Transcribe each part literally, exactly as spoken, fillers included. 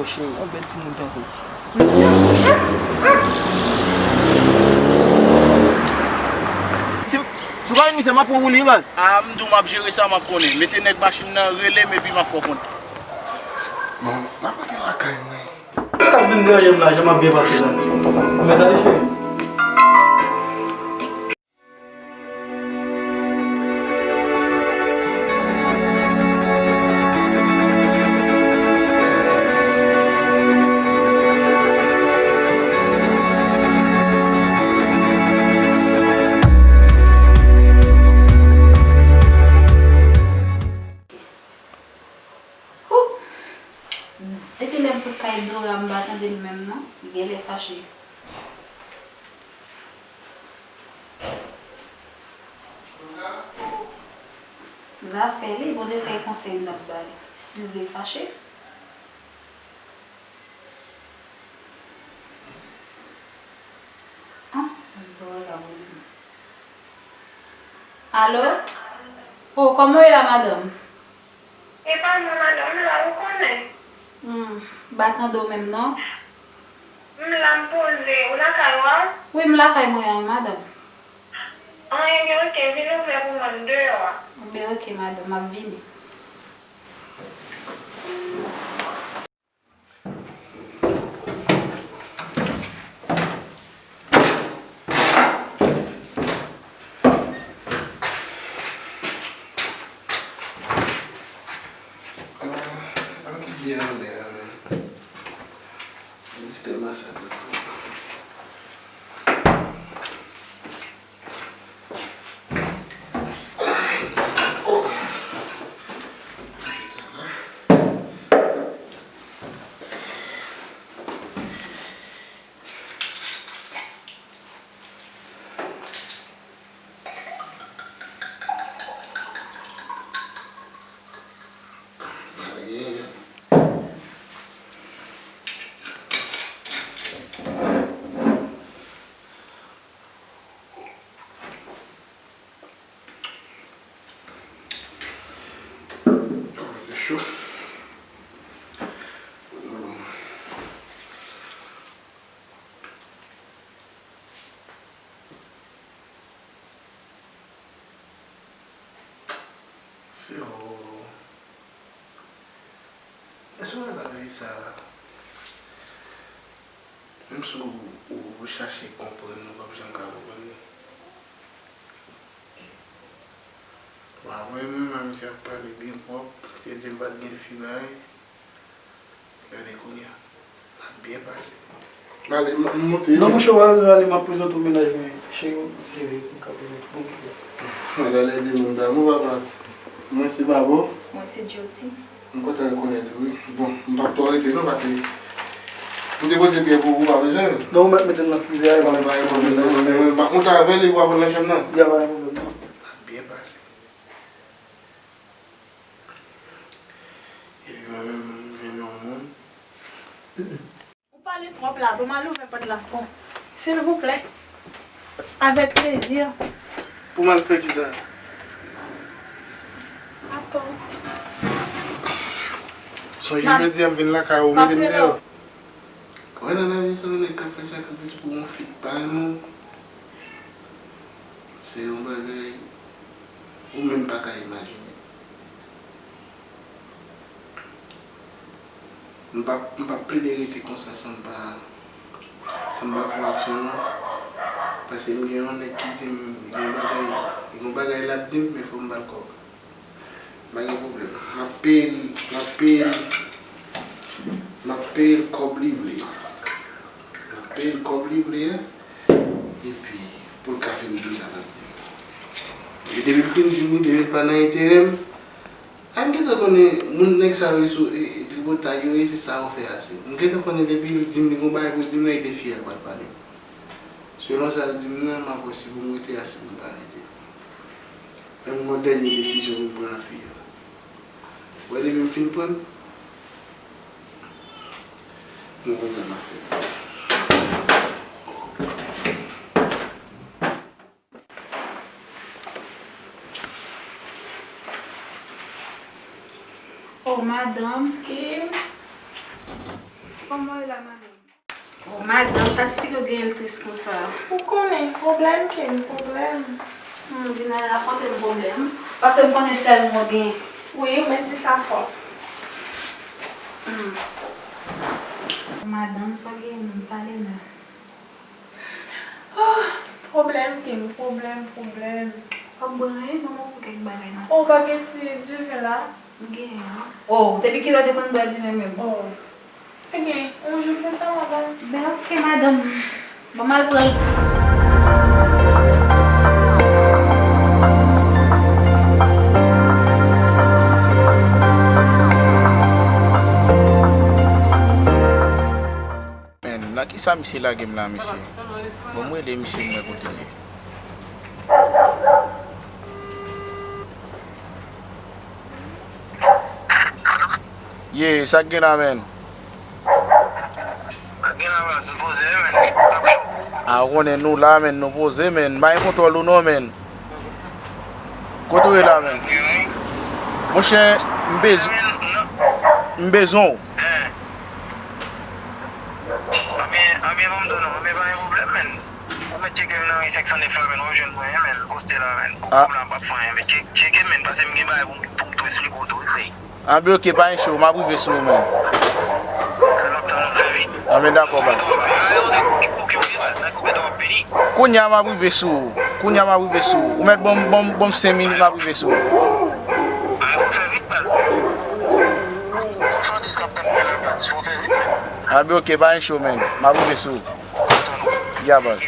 Cheri, yon bèl timoun tankou. Si, si w pa vin misye, m ap pran pou li, baz. A, m di w m ap jere sa, m ap konnen. Mete nèg machin nan, rele m epi m ap fè w konnen. Bon, m ap rete lakay mwen. Sa k ap vin derye m la, jan m ap byen pase la. Mèt ale, cheri. Hou! Depi lè m sot kay Dora, m pa tande l menm non. Li genlè fache. Zafè li, Bondye fè konsèy m t ap ba li. Si l vle fache. Ah, Dora la, wi. Alo? Oh, kòman w ye la, madanm? E pa mwen, madanm, m la, ou konnen. Hmm, m pa tande w menm non. M la, m poze. Ou lakay ou a? Wi, m lakay mwen an, madanm. Anyen, gen oke, vin ouvè pou mwen, m deyò a. Ben oke, madanm, m ap vini. Ah, ah, ki byen anlè a, men. Distè m a sa tout. Kòmanse cho. Se o. Èske w wè lavi sa a? Menm si w, w chache konprann, ou p ap janm ka konprann li. Bon, avan menm la, misye ap pale byen pwòp, misye di l pa t gen fi bay. Gade kounye a, l ap byen pase. Ale, m, m monte. Non, monchè, w pa bezwen ale, m ap prezante w mennaj mwen. Cheri, m leve pou m ka prezante w. Bon, ale, ale, de moun damou, papa. Mwen se Babo. Mwen se Joti. M kontan rekonèt ou, wi. Bon, m p ap twò rete non, paske m te poze pyè pou ou, pa bezwen. Non, ou mèt mete l nan frizè a, e pa gen pwoblèm. M ap monte avè l, epi w ap nan chanm nan. Ya, pa gen pwoblèm non. L ap byen pase. Epi mwen menm, m renmen yon moun. Ou pale twòp la, bon, m al ouvè pòt la. Bon, silvouplè. Avèk plezi. Pou m al fè kisa? Apòt. Sonje jodi a m vin lakay ou, ou mete m deyò. Wè nan lavi sa, yon nèg k ap fè sakrifis pou yon fi k pa renmen w, se yon bagay ou menm pa ka imajine. M p ap, m p ap plede rete konsa san m pa, san m pa fè yon aksyon non. Paske m gen yon nèg ki di m, li gen yon bagay, li gen yon bagay l ap di m, men fò m ba l kòb. Pa gen pwoblèm. M ap peye l, m ap peye l, m ap peye l kòb li vle. M ap peye l kòb li vle a. Epi, pou l ka fin di m sa l ap di m. E depi l fin di m li, depi l pa nan enterè m, a m gentan konnen moun nèg sa yo e sou, e, e tripotay yo ye, se sa yo fè a, se. M gentan konnen depi l di m li gon bagay pou l di m nan, e de fi a l pral pale. Selon sa l di m nan, m ap wè si pou m rete a, si pou m pa rete. Men m gon dènye desizyon pou m pran avè l. Ou wè depi m fin pran l, m konn sa m ap fè. Oh, madanm Kim. Kòman w ye la, madanm? Oh, madanm, sa ti fi yo genyen l tris konsa? Ou konnen, pwoblèm, Kim, pwoblèm. Hmm, vin al rakonte m pwoblèm. Paske m konnen sèl mwen w gen. Wi, ou mèt di sa fò. Hmm. Madanm, sa w gen, pale non. Oh, pwoblèm, Kim, pwoblèm, pwoblèm. W ap bwè anyen? Ban m ofri w kèk bagay nan. Oh, ou pa gen ti diven la? M genyen, wi. Oh, depi kilè w te konn bwè diven menm? Oh. Ebyen, yon jou fè sa, madanm. Ben, oke, madanm. Ban m al pran l. Men, nan kisa misye lage m la, mesye? Bon, m rele misye, m wè kote l ye. Ye, sa k gen la, menn? Sa k gen la, baz, nou poze, menn. A, ou konnen nou la, menn, nou poze, menn. M pa gen kontwòl ou non, menn. Kote w ye la, menn? Monchè, m bezwen, m bezwen w. Ebyen, ebyen, ban m di w non, ebyen, pa gen pwoblèm, menn. Ou mèt tcheke m nan ri senk san nèf la, menn, w ap jwenn mwen, menn, poste la, menn. Ah. Kòm la, m p ap fè anyen, men tche-, tcheke m, menn, pase m gen bagay pou m, pou m tou esplike w tou, wi, frè. Anben, oke, pa gen cho, m ap rive sou ou, menn. Anben, m ap tann ou, fè vit. Anben, dakò, baz. Kounye a m ap rive sou ou. Kounye a m ap rive sou ou. Ou mèt ban m, ban m, ban m senk minit, m ap rive sou ou. Anben, oke, pa gen cho, menn. M ap rive sou ou. Ya, baz.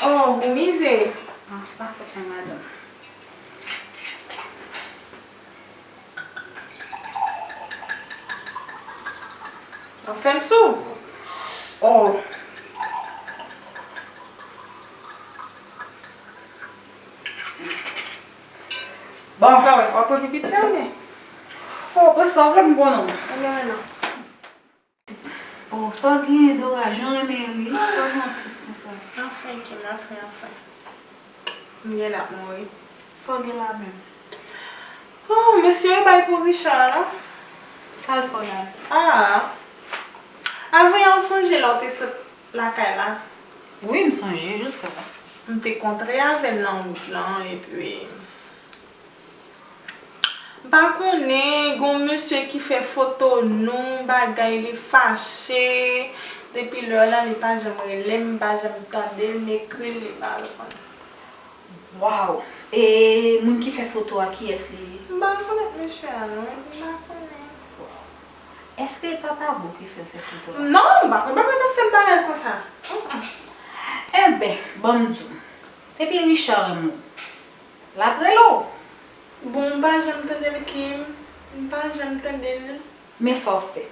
Oh, ou mize. Non, se pa fòt mwen, madanm. W ap fè m sou? Oh. Bon. Sa w ap pran pipi serye? Oh, pou sa w vle m konnen w. Anben, non. Oh, sa w gen, Dora? Jan renmen ri, sa w gen tris konsa? Anfen, Kim, anfen, anfen. M gen l ap mouri. Sa w gen la menm? Oh, mesye bay pou Richard, non? Sa l fè w la? Ah. Avan yè, w sonje lè w te sot lakay la? Wi, m sonje, je sais. M te kontre avè l nan wout lan, epi M pa konnen, gon mesye ki fè foto nou, bagay, li fache. Depi lè la, li pa janm rele m, m pa janm tande l, m ekri l, li pa reponn. Waw! E moun ki fè foto a, kiyès li ye? M pa rekonèt mesye a, non, m pa konnen. Èske e pa Babo ki fè w fè foto a? Non, m pa konn Babo t ap fè m bagay konsa. Mm, mm. Enben, ban m di w. Epi Richard renmen w. L ap rele w. Bon, m pa janm tande l, Kim. M pa janm tande l. Men sa w fè.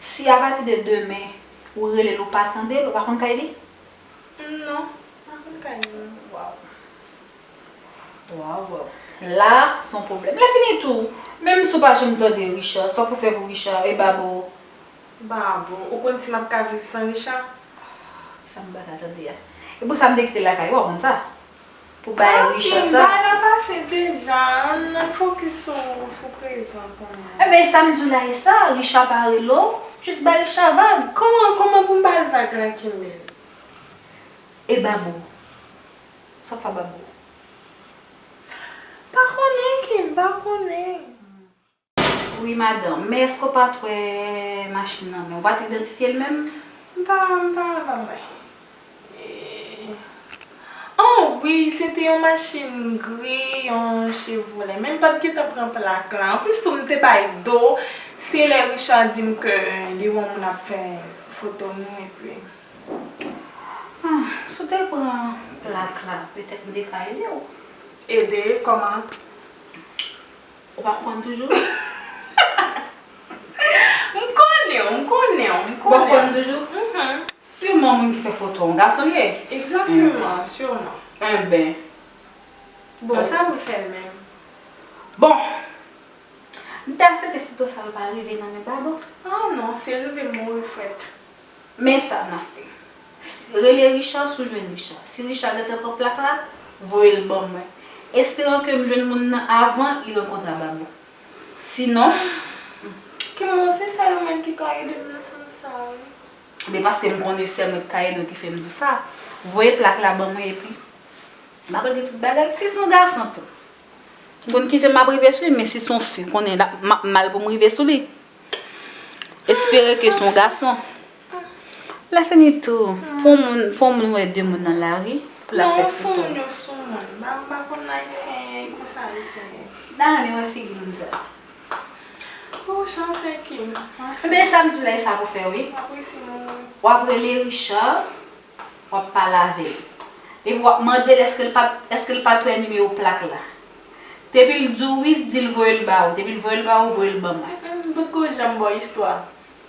Si apati de demen, ou rele l, ou pa tande l, ou pa konn kay li? Non, m pa konn kay li, non. Waw. Waw, waw. La, se yon pwoblèm. Lè fini tou, menm si w pa janm tande Richard, sa w pou fè pou Richard, e Babo? Babo, ou konn si m ap ka viv san Richard? Sa m pa ka tande a. E pou sa m te kite l lakay ou, w konn sa? Pou bay Richard sa. Bagay la pase deja, ann, ann fokis sou, sou prezan kounye a. Enben, sa m di w la e sa, Richard pa rele w, jis bay Richard vag. Kòman, kòman pou m ba l vag la, Kimberly? E Babo? Sa w fè Babo? Pa konnen, Kim, pa konnen. Wi, madanm. Men èske w pa t wè machin nan men w? Ou pa t idantifye l menm? M pa, m pa, m pa wè. Eh. Oh, wi, se te yon machin gri, yon Chevrolet. Men m pa t gentan pran plak la. Anplis tou, m te bay do. Se lè Richard di m ke li wè yon moun ap fè foto nou, epi Ah, si w te pran plak la, petèt m te ka ede w. Ede? Kòman? Ou pa konprann toujou? M konnen w, m konnen w, m konnen w. Ou pa konprann toujou? Mhm. Siman moun ki fè foto a, yon gason li ye? Egzakteman, siman. Enben. Bon, sa pou l fè l menm? Bon. M ta swete foto sa yo pa rive nan men Babo. Ah non, si l rive m mouri frèt. Men sa n ap fè. Rele Richard si w jwenn Richard. Si Richard gentan pran plak la, voye l ban mwen. Esperan ke m jwenn moun nan avan li rankontre ak Babou. Sinon, Ki moun se sèl ou menm ki ka ede m nan sans sa a, wi. Men paske m konnen sèl mwen ki ka ede w ki fè m di w sa. Voye plak la ban mwen epi m ap regle tout bagay. Si se yon gason tou, m konn kijan m ap rive sou li, men si se yon fi, m konnen l ap m ap mal pou m rive sou li. Espere ke se yon gason. Lè fini tou, pou yon moun, pou yon moun wè de moun nan lari, pou l ap fè foto. Non, sou moun yo, sou moun. M pa, m pa konn ayisyen konsa, ayisyen. Dayè, men wè figi moun sa. Pou Richard fè ki? Ebyen, sa m di w la, e sa pou fè, wi. W ap resi moun. W ap rele Richard, w ap pale avè l. Epi w ap mande l èske l pa, èske l pa t wè nimewo plak la. Depi l di w wi, di l voye l ba ou. Depi l voye l ba ou, voye l ban mwen. Mm, mm, m potko janm ba w istwa.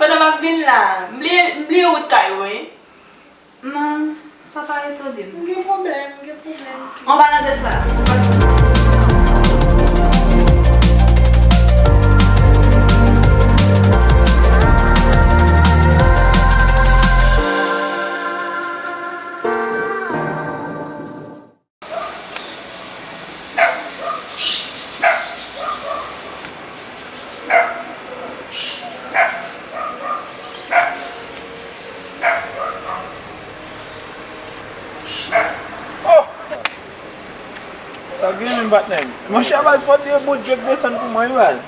Pandan m ap vin la, m bliye, m bliye wout kay ou, wi. Non, sa pa etone m. M gen pwoblèm, m gen pwoblèm. An palan de sa, Oh! Sa k gen menm patnè m? Monchè baz, fò de bon Dye k desann pou mwen wi baz.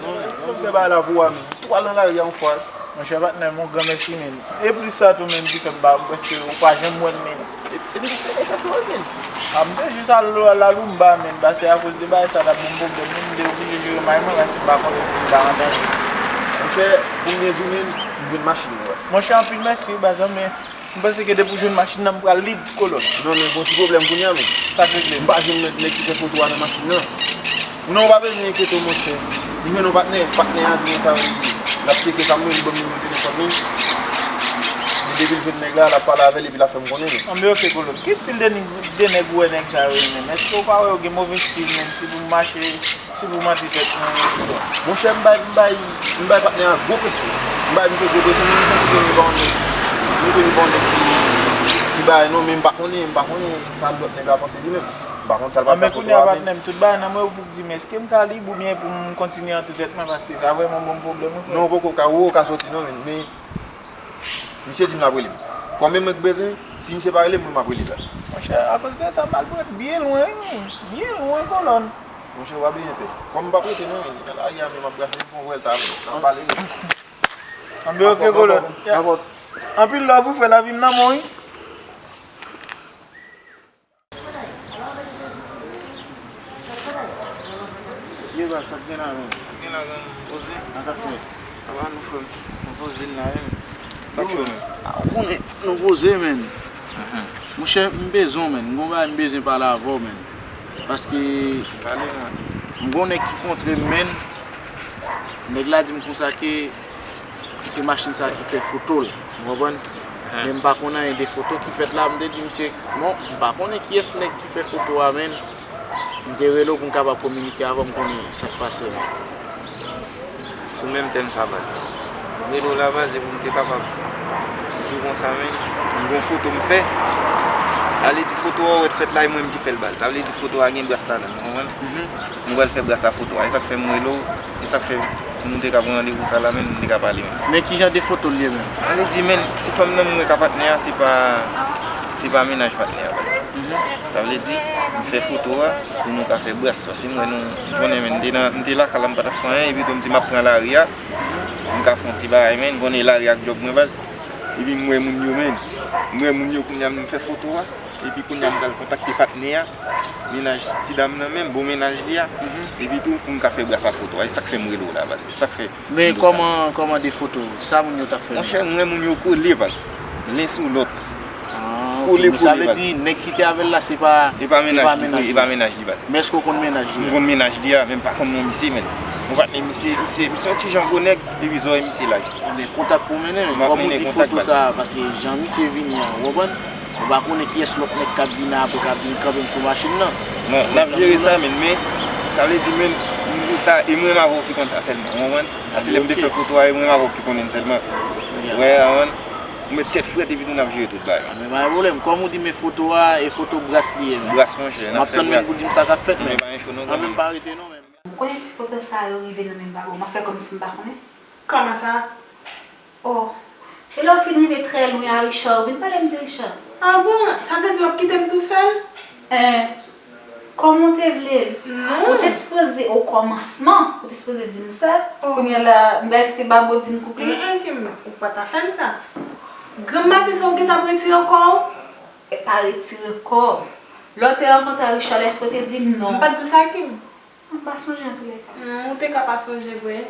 Non, non, fè bagay la pou ou a menm. Twa nan lari a yon fwa. Monchè patnè m, yon gran mèsi menm. E plis sa tou menm ki fè m pa, prèske ou pa janm wè m menm. Epi m te chache w menm. A m te jis al la Lumba menm, paske akoz de bagay sa t ap ban m pwoblèm menm, m te oblije jere may mwen, paske m pa konnen si m ta an danje. Monchè, pou m byen di w menm, m jwenn machin mwen. Monchè anpil mèsi baz, men m panse ke depi w jwenn machin nan m pral lib, kolòn. Non men gon ti pwoblèm kounye a men. Sa k regle? M pa jwenn nèg ki fè foto a nan machin nan. Non, ou pa bezwen enkyete w monchè. M jwenn yon patnè, patnè a di mwen sa, l ap tcheke sa m mwen, li ban m nimewo telefòn li. Li depi l jwenn nèg la, l ap pale avè l epi l ap fè m konnen. Anben oke kolòn. Ki stil de nèg, de nèg ou wè nèg sa yo ye menm? Èske ou pa wè yo gen move stil menm si pou m mache, si pou m antre tèt mwen? Monchè m bay, m bay, m bay patnè a gwo presyon. M bay misye gwo presyon, men m santi ke li pa yon nèg, li pa yon nèg ki, ki bay non, men m pa konnen, m pa konnen sa lòt nèg la panse li menm. M pa konn sa l pral fè ak foto a menm. Anben kounye a patnè m, tout bagay nan men w pou w di m èske m ka lib oubyen pou m kontinye antre tèt mwen paske sa vrèman ban m pwoblèm wi frè. Non ou poko ka, ou poko ka soti non men, men misye di m l ap rele m. Kòm e mwen k bezwen, si misye pa rele m, mwen m ap rele l. Monchè, akoz de sa m al pran byen lwen wi, byen lwen kolòn. Monchè, w ap byen fè. Kòm m p ap rete non, nan lari a menm m ap brase, m fè yon vwèlta avè w, n ap pale wi. Anben oke kolòn. Anpil love wi frè, lavi m nan bon wi. Ye baz, sa k gen la menm? Sa k gen la granmoun? Poze? Sa k ap fèt? Apa nou frè m? Nou poze n la menm. Sa k cho menm? A ou konnen nou poze menm. Monchè m bezwen w menm, m gon bagay m bezwen pale avè w menm. Paske m gon nèg ki kontre m menm. Nèg la di m konsa ke se machin sa ki fè foto l, ou konprann? Men m pa konn anyen de foto ki fèt la, m te di misye, bon, m pa konnen kiyès nèg ki fè foto a, men m te rele w pou m kapab kominike avè w, m konnen sa k pase la. Sou menm tèm sa baz. M rele w la baz, e pou m te kapab di w konsa, men m gon foto m fè. Sa vle di foto a ou wè t fèt la, e mwen menm ki fè l baz. Sa vle di foto a gen bras ladan l, ou konprann? M pral fè bras a foto a, e sa k fè m rele w. E sa k fè pou nou te ka pran randevou sa la menm, nou te ka pale menm. Men kijan de foto l ye menm? Sa vle di menm, ti fanm nan m wè k a patnè a, se pa, se pa mennaj patnè a baz. Sa vle di, m fè foto a pou nou ka fè bras, paske m wè nou, ou konnen menm, m te nan, m te lakay la, m pa t ap fè anyen, epi tou m di m ap pran lari a, m ka fè yon ti bagay menm, ou konnen lari a k djòb mwen baz. Epi m wè moun yo menm, m wè moun yo kounye a m fè foto a. Epi kounye a m pral kontakte patnè a, mennaj ti dam nan menm, bon mennaj li a. Epi tou pou m ka fè bras a foto a, e sa k fè m rele w la baz, e sa k fè m di w sa. Men kòman, kòman de foto? Sa moun yo t ap fè menm? Monchè, m wè moun yo kole baz, len sou lòt. Kole kole baz. Sa vle di nèg ki te avè l la se pa, se pa mennaj li, e pa mennaj li baz. Men èske w konn mennaj li a? M konn mennaj li a, men m pa konn non misye menm. Mwen pa t men misye, misye, misye yon ti jan gwo nèg, epi zòrèy misye laj. Ebyen kontak pou w mennen, kòm ou di foto sa, paske jan misye vini an, ou konprann? Ou pa konnen kiyès lòt nèg k ap vini apre k ap vin kanpe m sou machin nan. Bon, n ap jere sa menm, men sa vle di menm, m di w sa, e mwen menm avè w ki konn sa sèlman, ou konprann? Paske lè m te fè foto a, e mwen menm avè w ki konnen l sèlman. Ou wè, ou konprann? Ou met tèt frèt epi nou n ap jere tout bagay. Men pa gen pwoblèm. Kòm ou di men foto a, e foto bras li ye men. Bras monchè, n M ap ap tann fè men bras. Pou di m sa k ap fèt Men men. Pa gen cho nou Mwen menm gen. Pa rete non men. M konnen si foto sa yo rive nan men babo, m ap fè kòmsi m pa konnen. Kòman sa? Oh, se lè w fin rive trè lwen a Richard, ou vin pale m de Richard. Ah bon? Sa vle di w ap kite m tou sèl? Eh, kòman w te vle l? Non. Ou te sipoze, o kòmansman, ou te sipoze di m sa. Oh. Kounye a la, m bay kite babo di m pou plis. Mm, Kim, ou pa ta fè m sa. Granm maten sa ou gentan ap retire kò w? E pa retire kò w. Lè w te rankontre a Richard, èske w te di m non? M pa t di w sa, Kim. M pa sonje antoulèka. Mm, Ou te ka pa sonje vre.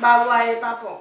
Babo a e papa w.